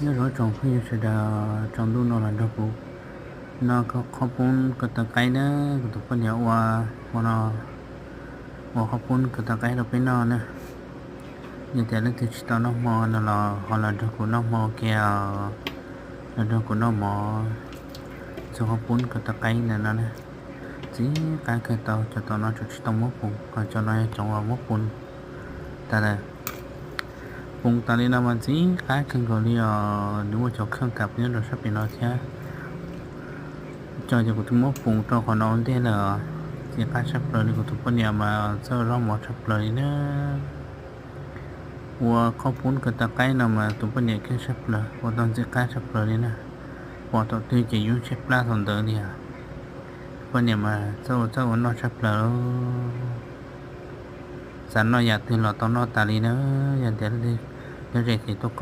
Nyob zoo tsoom phooj ywg sawv daws, tsaus ntuj no los nrog kuv noj qhob poob ko taw qaib na. Kuv tus poj niam ua, ua no, ua qhob poob ko taw qaib rau peb noj na. Yog tias leej twg tsis tau noj hmo no los ho los nrog kuv noj hmo ua ke os, los nrog kuv noj mov txog qhob poob ko taw qaib ntawm no na. Ntxim qab kawg, tau cov tom no tseem tsis tau muab poo, ho cov no yog cov uas muab poo tas lawm. Poo tas li no mas ntxim qab kawg nkaus li os, nws muaj cov kheej kam nyob rau sab pem no thiab. Coj cov kuv twb muab poo rau qhov no ua ntej lawm, ntxim qab tshaj plaws li. Kuv tus poj niam mas txawj zaub mov tshaj plaws li na. Ua qhob poob ko taw qaib no mas tus poj niam keej tshaj plaws, ua tau ntxim qab tshaj plaws li na. Pom thaum twg ces yeej tshaib plab thaum ntawd li os. Tus poj niam mas txawj ua txawj ua noj tshaj plaws. Xav noj yam twg los tau noj tas li na. Yog tias nyob ze ces tuaj koom